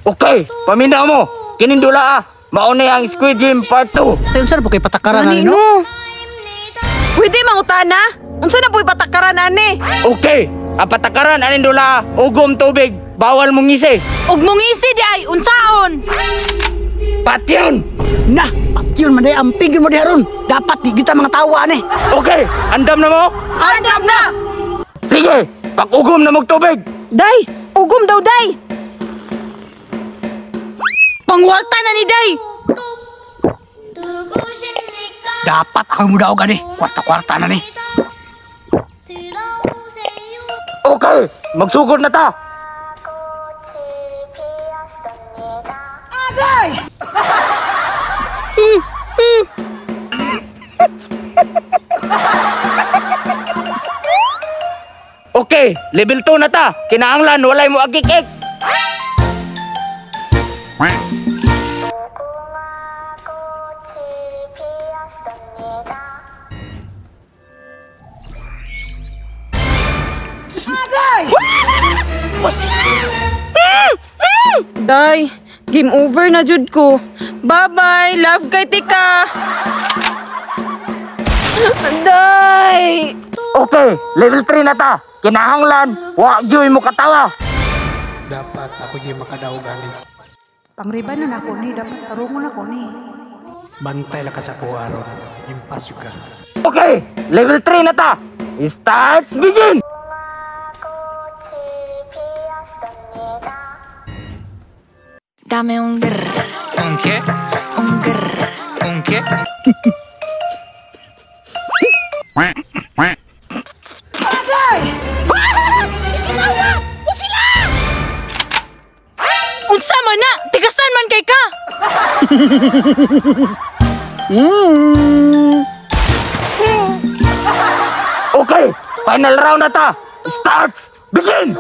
Okay, paminaw mo. Kinindula ah. Mauna ang Squid Game Part 2. Tayo saan po kay patakaran Ani ani no? no? Pwede mangutana? Unsa na po'y patakaran ani? Okay, ang patakaran aning dula, ugom tubig, bawal mong ngisi. Ug mungisi di ay unsaon? Patyon! Na, patyon man day amping gyud mo diha ron. Dapat di kita mga tawa ani. Okay, andam na mo? Andam na! Sige, pag-ugom na mong tubig. Day, ugom daw day. Pangwarta na ni day. Dapat ako mo daog ani. Kwarta-kwarta na ni. Okay, magsugod na ta. Okay, level 2 na ta. Kinahanglan walay mo agik-ik. Day, game over na jud ko. Bye-bye, love kay tika. Day! Okay, level 3 na ta. Kinahanglan wa gyud mo katawa. Dapat ako gyud makadaog ani. Pangriban na nako ni, dapat tarungon ako ni. Bantay lang ka sa kuha aron. Impas yun ka. Okay, level 3 na ta. Starts begin. Dame un grr. ¿Un qué? Un grr. ¿Un qué? Unsa man na? Tigasan man kay ka. Okay, final round na ta. Starts begin.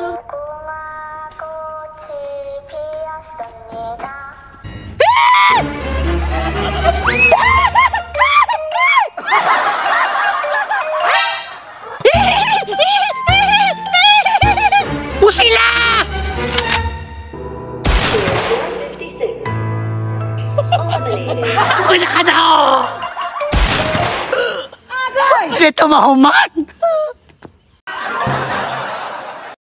Pusila! Ako'y nakadaog! Dito mahuman!